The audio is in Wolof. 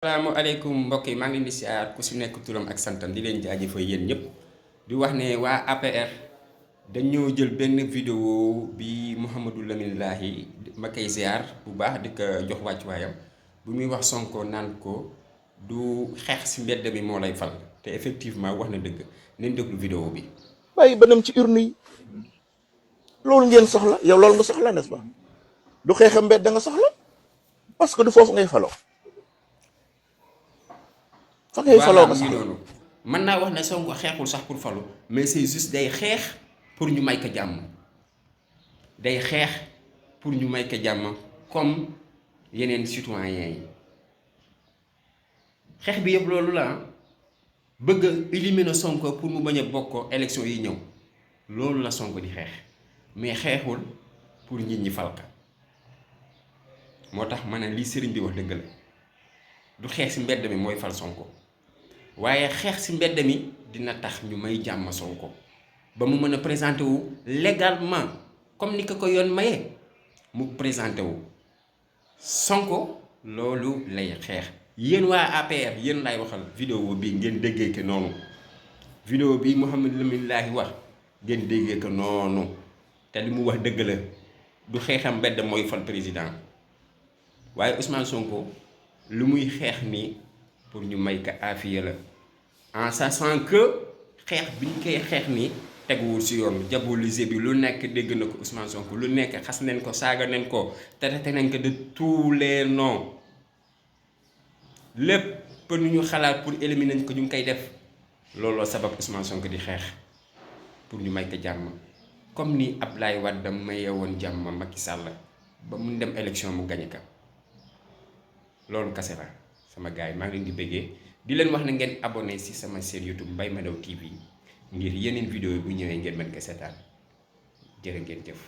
Assalamualaikum mbokk yi maa ngi leen di siyaar ku si nekk turam ak santam di leen jaajëfal yéen ñëpp di wax ne waa APR dañoo jël benn vidéo bi Mouhamadou Lamine Lahi ma koy ziar bu baax di ko jox wàccuwaayam bu muy wax Sonko naan ko du xeex si mbedd mi moo lay fal te effectivement wax na dëgg nañ déglu vidéo bi. bàyyi ba dem ci urne yi loolu ngeen soxla yow loolu nga soxla n'est-ce pas du xeexa mbedd da nga soxla parce que du foofu ngay faloo fa ngay faloo nga soxla noonu mën naa wax ne Sonko xeexul sax pour falu mais c'est juste day xeex pour ñu may ko jàmm day xeex pour ñu may ko jàmm comme yeneen citoyens yi xeex bi yëpp loolu la bëgg a éliminer Sonko pour mu bañ a bokk élection yi ñëw loolu la Sonko di xeex mais xeexul pour nit ñi falka moo tax ma ne lii sëriñ bi wax dëgg la du xeex si mbedd mi mooy fal Sonko waaye xeex si mbedd mi dina tax ñu may jàmm Sonko ba mu mën a présenté wu légalement comme ni ko yoon maye mu présenté wu Sonko loolu lay xeex. yéen waa APR yéen lay waxal vidéo bi ngeen déggee ko noonu vidéo bi Mouhamadou Lamine Lahi wax ngeen déggee ko noonu te li mu wax dëgg la du xeexam mbedd mooy fal président waaye Ousmane Sonko lu muy xeex nii pour ñu may ko afiya la en sachant que xeex bi ñu koy xeex nii teguwul si yoon diaboliser bi lu nekk dégg na ko Ousmane Sonko lu nekk xas nañ ko saaga nañ ko traité nañ ko de tous les noms lépp pour ñu xalaat pour éliminer nañ ko ñu ngi koy def looloo sabab Ousmane Sonko di xeex pour ñu may ko jàmm comme ni Abdoulaye Wade maye woon jàmm Macky Sall ba mu dem élection mu gañe ka loolu kase la sama gars yi maa ngi leen di bëggee di leen wax na ngeen abonné si sama chaîne YouTube Mbaye Madiaw TV ngir yeneen vidéo bu ñëwee ngeen mën ko seetaan jërë ngeen jëf.